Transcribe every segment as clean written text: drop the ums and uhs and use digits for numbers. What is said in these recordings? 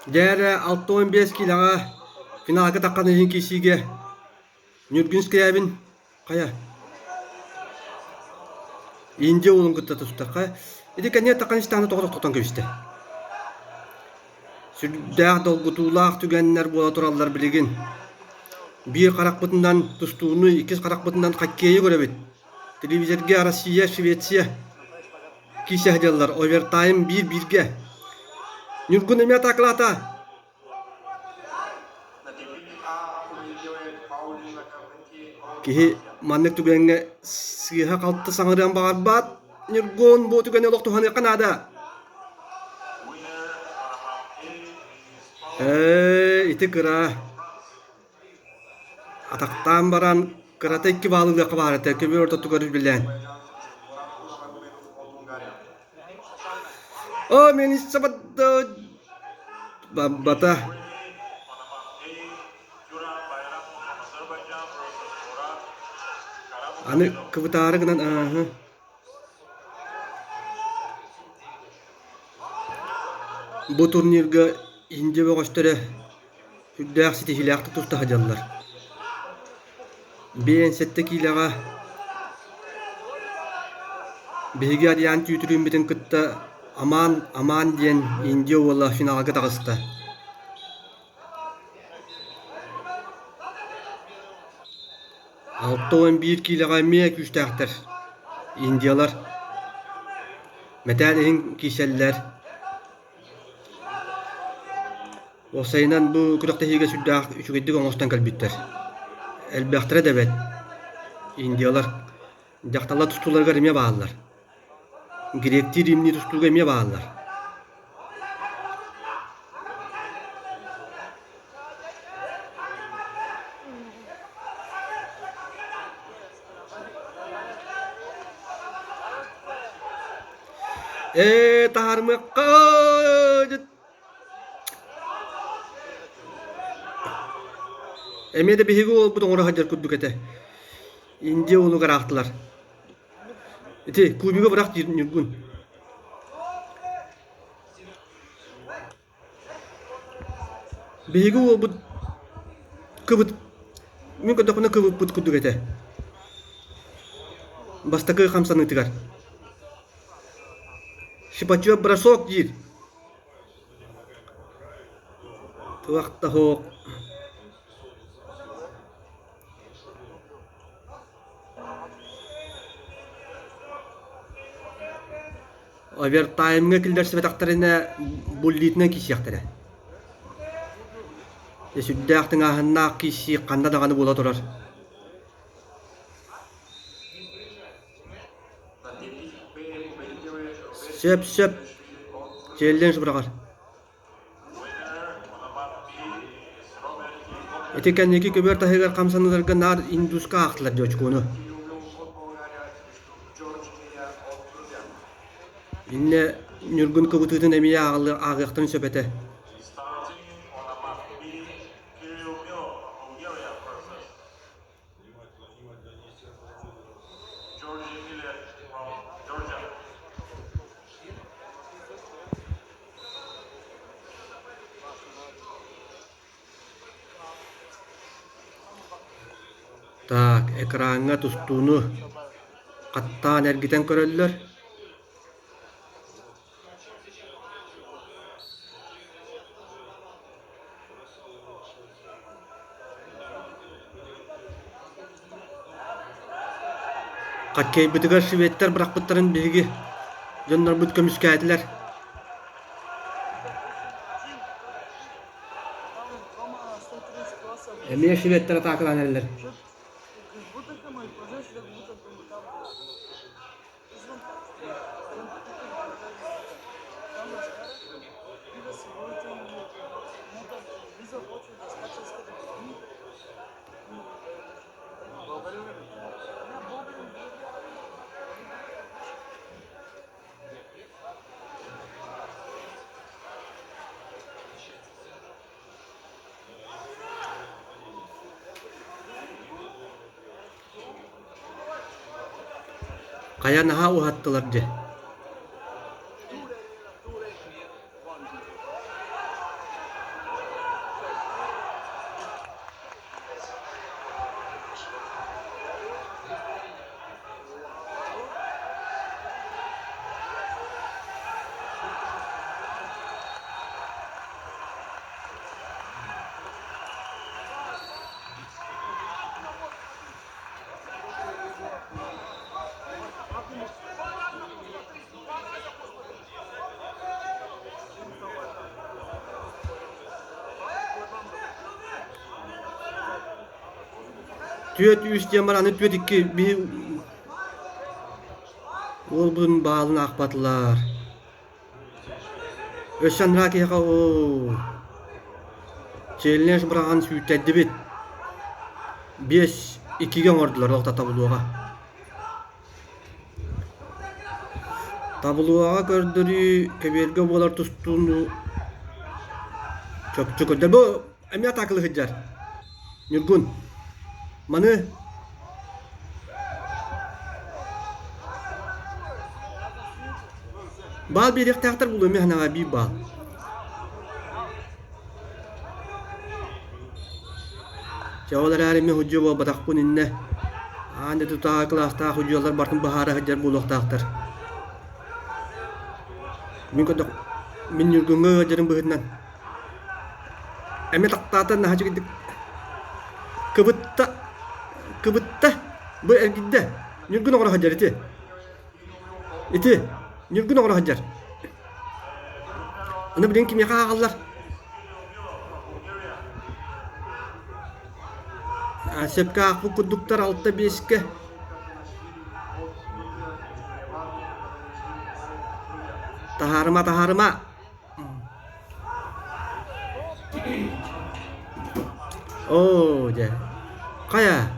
Дьэ эрэ 65 киилэҕэ финалга таххан иһин киирсиигэ Ньургун Скрябин хайа Индия уолун кытта тустахха ити кэннигэр таххан истэҕинэ тоҕо тохтотон кэбистэ. Сүрдээх долгутуулаах түгэннэр буола тураллар билигин. Биир харахпытынан тустууну, иккис харахпытынан хоккейы көрөбүт. Телевизорга Россия, Швеция киирсэ сылдьаллар. Овертайм биир-бииргэ. Ньургун эмиэ атаакалаата. Киһи маннык түгэҥҥэ сыыһа-халты саҥарыан баҕарбат. Ньургун, бу түгэни олох туһаныахха наада. Ээ, ити кыра. Атахтаан баран кырата икки баалы ылыахха баар этэ, көбүөр ортотугар билэн. Оо, мин Баббата. Аны кыбытаары гынан ааһы. Бу турнирга Индия бөҕөстөрө сүрдээх ситиһиилээхтик туста сылдьаллар. 57 киилэҕэ биһиги Ариан Түүтүрүүммүтүн кытта Аман Аман диэн Индия уола финалга таҕыста. 61 киилэҕэ эмиэ күүстээхтэр Индиялар мэтээл иһин киирсэллэр. Уопсайынан бу күрэхтэһиигэ сүрдээх үчүгэйдик оҥостон кэлбиттэр. Элбэхтэрэ да эбээт. Индиялар дьахталлар тустууларыгар эмиэ бааллар. Гректии римнии тустууга эмиэ бааллар. Ээ, таһаарымыахха Эмиэ да биһиги уолбут оҥоро сылдьар курдук этэ. Индия уолугар аахтылар. Ити кубигы бырах диир Ньургун. Биһиги уолбут кыбыт мин көрдөхпүнэ кыбыппыт курдук этэ. Бастакы хамсаныытыгар. Шипачев бросок диир. Туох да суох. Овертаймҥа киллэрсибэтэхтэринэ буллитынан киирсиэхтэрэ. Дьэ сүрдээх тыҥааһыннаах киирсии ханна даҕаны буола турар. Сөп, сөп. Челлендж быраҕар. Ити кэнники көбүөр таһыгар хамсаныыларга наар индуска аахтылар дии очкону. Иннэ Ньургун кыбытыытын эмиэ ааҕыахтарын сөп этэ. Так, экраҥҥа тустууну хаттаан эргитэн көрөллөр. Хоккейбытыгар шведтэр бырахпыттарын биһиги дьоннорбут көмүскээтилэр. Эмиэ шведтэр атаакалаан эрэллэр. Хайа наһаа уһаттылар дьэ. 4-3 диэн баран аны 4-2 биһи уолбутун баалын аахпатылар. Өссө анараа киһиэхэ оо челлендж быраҕан сүүйтэрдибит. 5-2-гэ оҥордулар ол таблоҕа. Таблоҕа көрдөрүү көбүөргэ буолар тустууну чопчу көрдөр. Бу эмиэ атаакалыы сылдьар. Ньургун, маны баал биэриэхтээхтэр буолуо эмиэ санааҕа биир баал. Чэ, ол эрээри мин судьуйа буолбатахпын иннэ. Аан дойду тутааҕа кылаастаах судьуйалар барытын быһаара сылдьар буолуохтаахтар. Мин көрдөх, мин Ньургуҥҥа ыалдьарым быһыытынан эмиэ тахтаата наһаа үчүгэйдик кыбытта, кыбытта, бу эргийдэ. Ньургун оҕоро сылдьар ити. Ити, Ньургун оҕоро сылдьар. Аны билигин кимиэхэ ааҕаллар? Сөпкө аахпыт курдуктар 6-5-кэ. Таһаарыма, таһаарыма! Оо, дьэ. Хайа?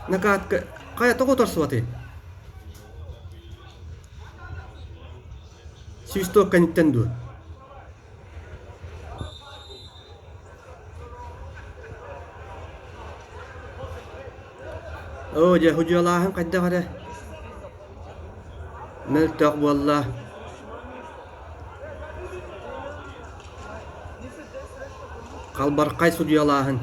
Накатка хайа тоҕо утарсыбатый? Свисток кэнниттэн дуо? Оо, дьэ, судьуйалааһын хайдах эрэ мөлтөх буолла. Халбархай судьуйалааһын.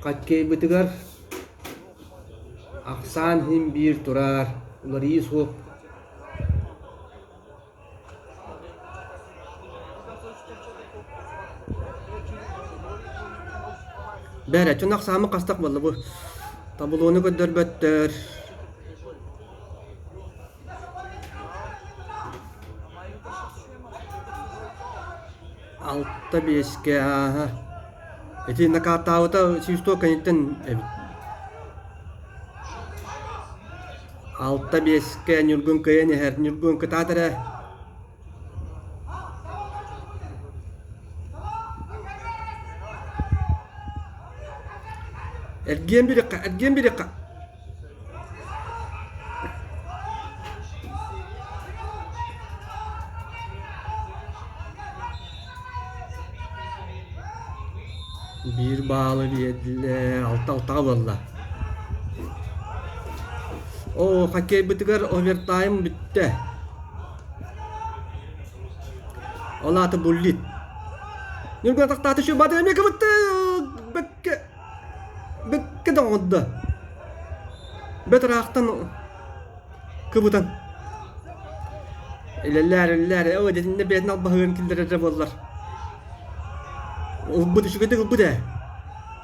Хоккейбытыгар ахсаан иһин биир турар, уларыйыы суох. Бээрэ, дьон ахсааммыт хастах буолла бу? Таблону көрдөрбөттөр. 6-5-кэ ааһа. Ити накааттаабыта свисток кэнниттэн эбит. 6-5-кэ Ньургун кыайан иһэр. Ньургун кытаат эрэ. Эргиэн бириэххэ, эргиэн бириэххэ. Биир баалы биэрдилэр, 6-6-ҕа буолла. Оо, хоккейбытыгар овертайм бүттэ. Ол аата буллит. Ньургун атахтааты шубаты эмиэ кыбытты! Бэккэ бэккэ да оҥордо. Бэт ыраахтан кыбытан. Үлэлээр, үлэлээр, оо, дьэтиннэ бэйэтин албаһыгын киллэрэрэ буоллар. Ылбыт, үчүгэйдик ылбыт ээ.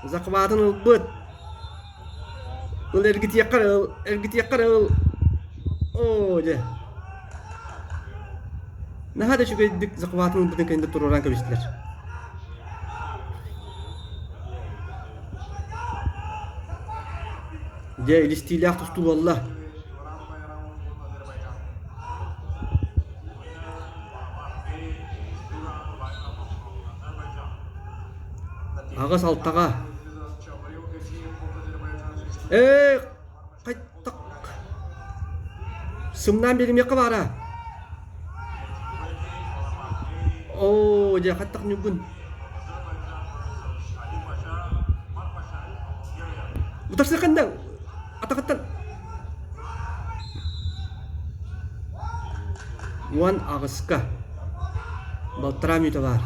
Захватын ылбыт. Ыл эргитиэххэ эрэ ыл, эргитиэххэ эрэ ыл. Оо, дьэ. Наһаа да үчүгэйдик захватын ылбытын кэннэ туруоран кэбистилэр. Дьэ, илистиилээх тустуу буолла. 8-6-ҕа. Ээ, хайтах. Сымнаан биэримиэххэ баара. Оо, дьэ, хаттах ньугун. Утарсыаххын да, атаҕыттан. 18-ка. Балтараа мүнүүтэ баар.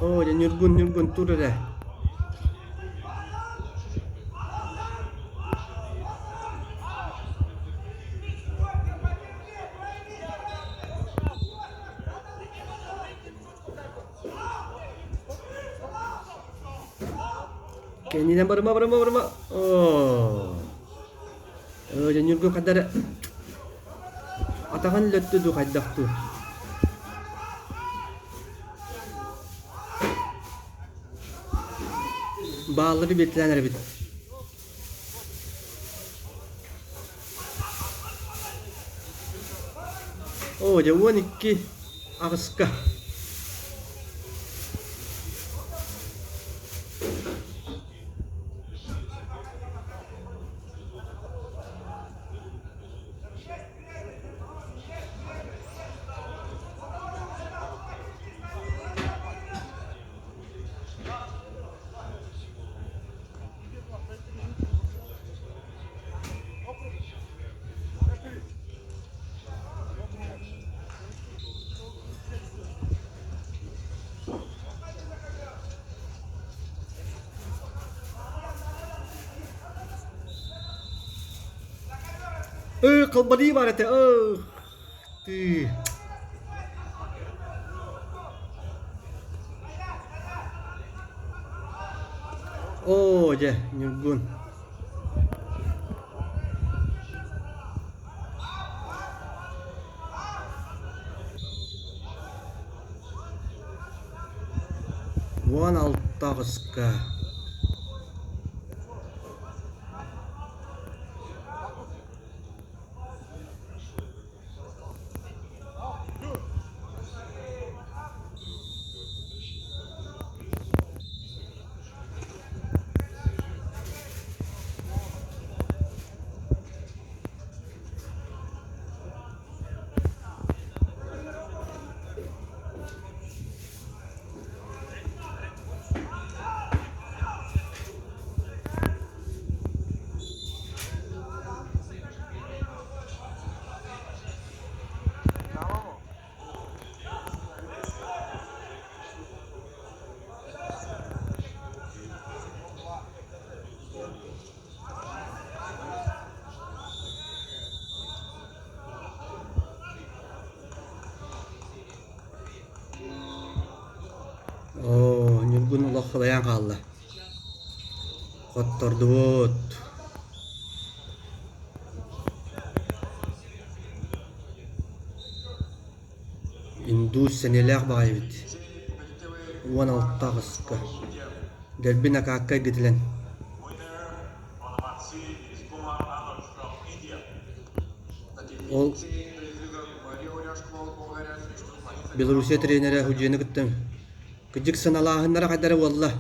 Оо, дьэ, Ньургун, Ньургун, тур эрэ. Кэннинэн барыма, барыма, барыма. Оо. Оо, дьэ, Ньургун хайда эрэ атаҕын лөттө дуу, хайдах дуу. Бааллары биэртэлээн эрэбит. Оо, дьэ 12 аҕыска. Ыы, халбадыы баар этэ, ых ты. Оо, дьэ, Ньургун. 16 аҕыска. Оо, Ньургун олох халайан хаалла. Хоттордубут. Индус сэниэлээх баҕайы эбит. 16 аҕыска. Дэлби накаакка эргитилэн. Ол Белоруссия тренерэ Худьены кытта кыдьык сыаналааһыннара хайдара буолла.